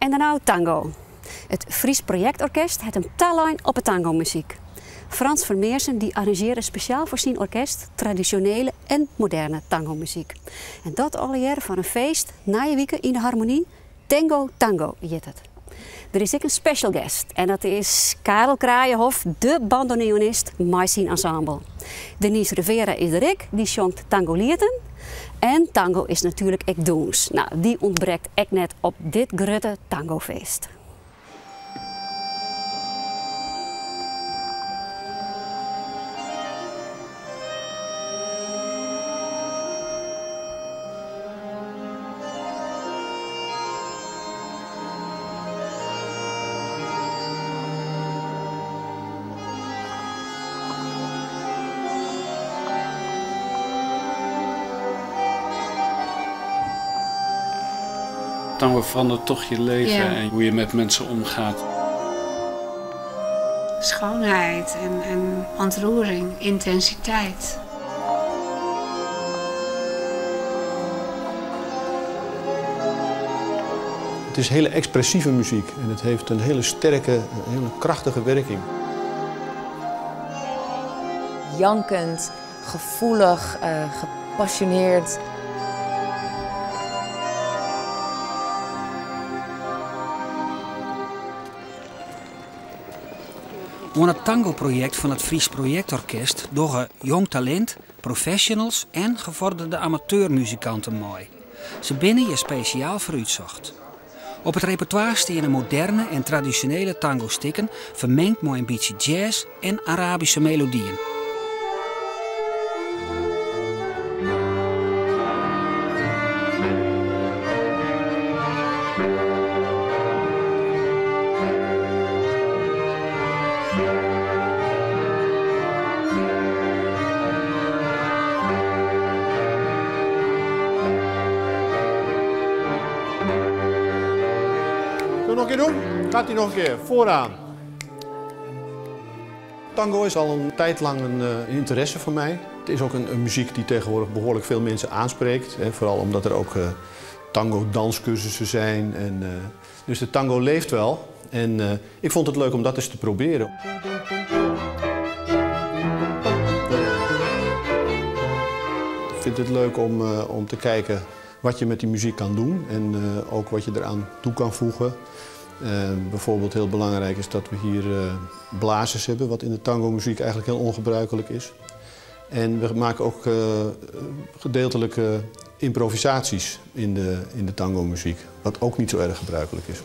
En dan no tango. It Fries Projectorkest hat him talein op 'e tangomuzyk. Frans Vermeersen dy arranzjearre spesjaal foar syn orkest tradisjonele en moderne tangomuzyk. En dat allegearre foar in feest nije wike yn de Harmonie, Tango Tango hjit it. Der is ek in special guest en dat is Carel Kraayenhof, de bandoneonist mei syn ensemble. Denise Rivera is der ek, dy sjongt tangolieten. En tango is natuerlik ek dûns. No, dy ûntbrekt ek net op dit grutte tangofeest. Tango verandert toch je leven en hoe je met mensen omgaat. Schoonheid en ontroering, intensiteit. Het is hele expressieve muziek en het heeft een hele sterke, een hele krachtige werking. Jankend, gevoelig, gepassioneerd. Oan it tangoprojekt fan it Fries Projectorkest dogge jong talint, professionals en gevorderde amateurmuzikanten mei. Se binne hjir spesjaal foar útsocht. Op it repertoire steane moderne en tradisjonele tangostikken fermingd mei in bytsje jazz en Arabyske melodyen. Zullen we nog een keer doen? Gaat hij nog een keer vooraan. Tango is al een tijd lang een interesse voor mij. Het is ook een muziek die tegenwoordig behoorlijk veel mensen aanspreekt. Hè, vooral omdat er ook tango-danscursussen zijn. En dus de tango leeft wel. En ik vond het leuk om dat eens te proberen. Ik vind het leuk om te kijken wat je met die muziek kan doen en ook wat je eraan toe kan voegen. Bijvoorbeeld heel belangrijk is dat we hier blazers hebben, wat in de tango-muziek eigenlijk heel ongebruikelijk is. En we maken ook gedeeltelijke improvisaties in de tango-muziek, wat ook niet zo erg gebruikelijk is.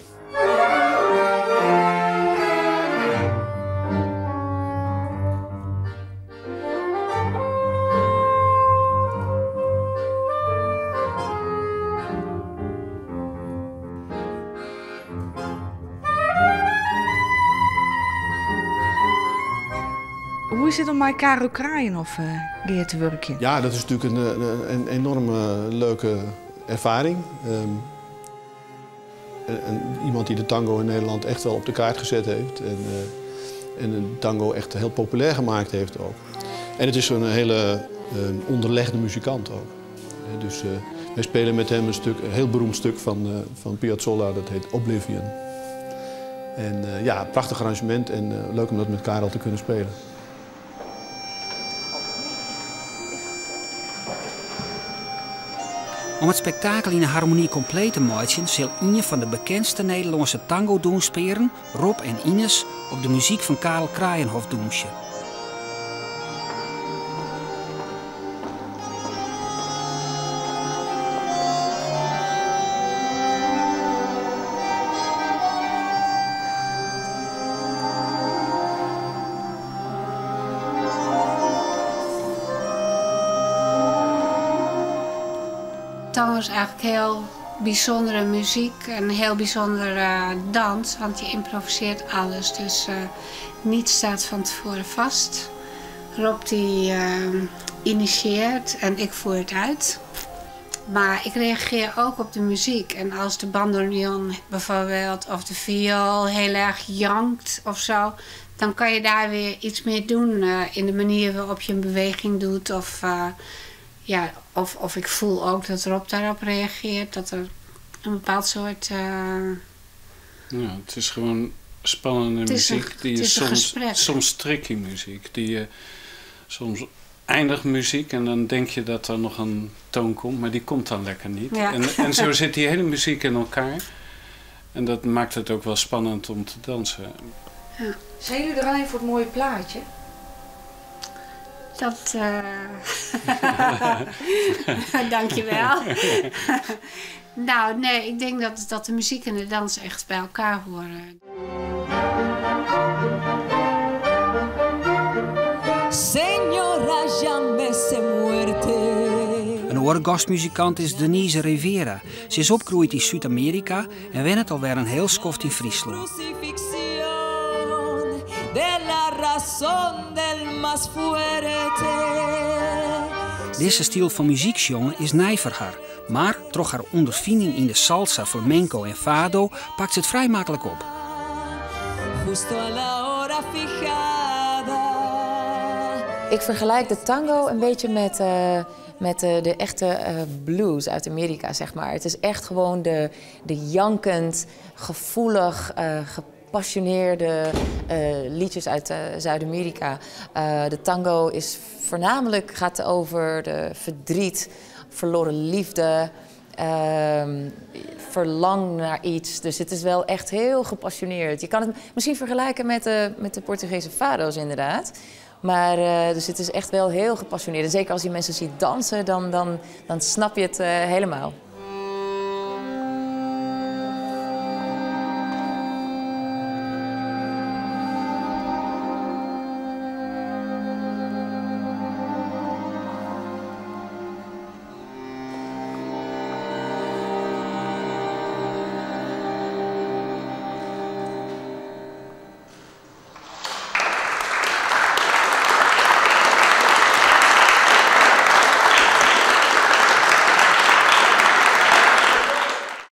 Hoe is it om mei Carel Kraayenhof gear te wurkjen? Ja, dat is natuurlijk een enorme leuke ervaring. En iemand die de tango in Nederland echt wel op de kaart gezet heeft. En de tango echt heel populair gemaakt heeft ook. En het is een hele onderlegde muzikant ook. Dus wij spelen met hem een heel beroemd stuk van Piazzolla, dat heet Oblivion. En prachtig arrangement en leuk om dat met Carel te kunnen spelen. Om it spektakel yn 'e harmonie kompleet te meitsjen, sil ien fan de bekendste Nederlânske tango-dûnspearen, Rob en Ines, op de muzyk fan Carel Kraayenhof dûnsje. Tango is eigenlijk heel bijzondere muziek en heel bijzondere dans, want je improviseert alles. Dus niets staat van tevoren vast. Rob die initieert en ik voer het uit. Maar ik reageer ook op de muziek. En als de bandoneon bijvoorbeeld of de viool heel erg jankt, dan kan je daar weer iets mee doen in de manier waarop je een beweging doet. Of ik voel ook dat Rob daarop reageert. Dat er een bepaald soort Ja, het is gewoon spannende muziek. Die is soms, soms tricky muziek. Die je soms eindigt muziek en dan denk je dat er nog een toon komt, maar die komt dan lekker niet. Ja. En zo zit die hele muziek in elkaar. En dat maakt het ook wel spannend om te dansen. Ja. Zijn jullie er alleen voor het mooie plaatje? Dat. Dankjewel. Nou, nee, ik denk dat de muziek en de dans echt bij elkaar horen. Señora, llámese muerte. In oare gastmuzikant is Denise Rivera. Se is opgroeid yn Súd-Amearika en wennet alwer in hiel skoft yn Fryslân. De la razón del más fuerte. Dizze styl fan muzyk sjongen is nij foar har, mar troch har ûnderfining yn de salsa, flamenco en fado pakt se it frij maklik op. Justo a la hora fijada. Ik vergelijk de tango een beetje met de echte blues uit Amerika, zeg maar. Het is echt gewoon de jankend, gevoelig, gepassioneerde liedjes uit Zuid-Amerika. De tango is voornamelijk gaat over de verdriet, verloren liefde, verlang naar iets. Dus het is wel echt heel gepassioneerd. Je kan het misschien vergelijken met de Portugese fado's inderdaad. Maar dus het is echt wel heel gepassioneerd. En zeker als je mensen ziet dansen, dan snap je het helemaal.